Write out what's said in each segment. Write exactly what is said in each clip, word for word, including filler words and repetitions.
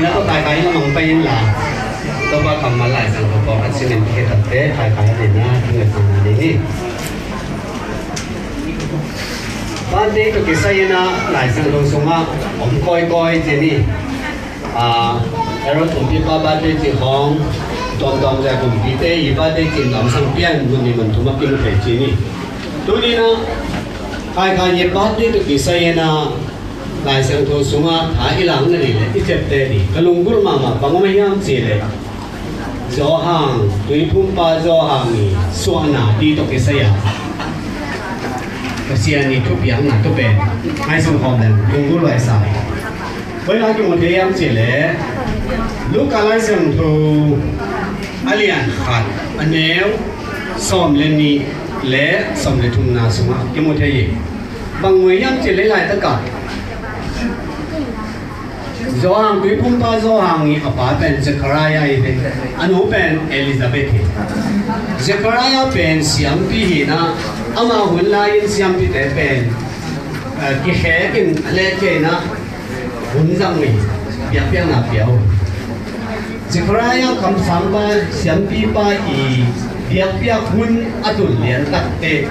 Na tawh kaikai lamang pai inla, Topa kammal Lai Siangtho pawlkhat simin khedapte kaikai a dingin a thungetna ding hi. Birthday tawh kisai-in ah Lai Siangtho sungah om kawikawi cih ni. Aa, Herod kumpipa birthday cih khawng, tuamtuam zia kumpite i birthday cih nuamsang pian mun nih mun thum a kimu thei cih ni. Tuni-in ah kaikai i birthday tawh kisai-in ah Lai Siangtho sungah tha i lakna ding le i ciapteh ding ka lunggulh mahmah bang om hiam cih leh, Johan, Tuiphumpa Johan i suahna ding tawh kisai-a Pasian i thupiakna tawh pen ngaihsun khawm leng lunggulh huai sa hi. Koi lai kimu thei hiam cih leh, Luka Lai Siangtho a lian khat, a neu sawm le nih le sawm le thumna sungah kimu thei hi. Bang mu hiam cih leh, laitakah Johan, Tuiphumpa Johan i a pa pen Zechariah hi ve, a nu pen Elizabeth hi. Zechariah pen siampi hi-in ah, amah hun lai-in siampite pen, eh, kikhek in a let kei-in ah hun zang uh hi, biakpiakna pia uh. Zechariah kamsangpa, siampipa i biakpiak hun a tun lian takteh,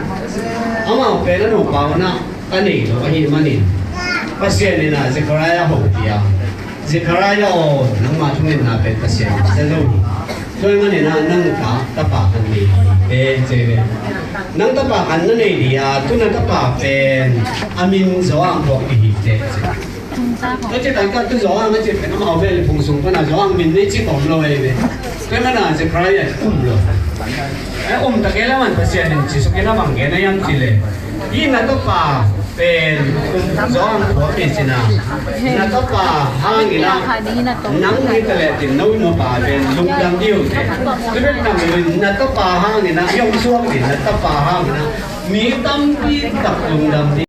amau pen a nupa hun ah ka nei lo ahih manin, Pasian in ah Zechariah hopih a, Zechariah aw, nangma thungetna pen Pasian in za zo hi. Tua ahih manin ah nang ta, tapa khat nei hi, ci hi ve. Nang tapa khat na nei ding a, tu na tapa pen a min Johan phuak ding hi teh, ci. Tua ciang tak tu Johan a cih pen amau vei le phung sung pan a Johan min nei cik om lo hi ve. Tua ahih manin ah Zechariah um lo. Eh, um ta kei leh aman Pasian in cih suk in a bang gen hiam cih leh, hih na tapa pen Johan phuak hi, ci-in ah, na tapa hangin ah nang hi ta leh, ci-in, no, no pa pen lungdam ding uh teh. Tua bek tham loin na tapa hangin ah, hih hong suak ding na tapa hangin ah mi tampi tak lungdam ding.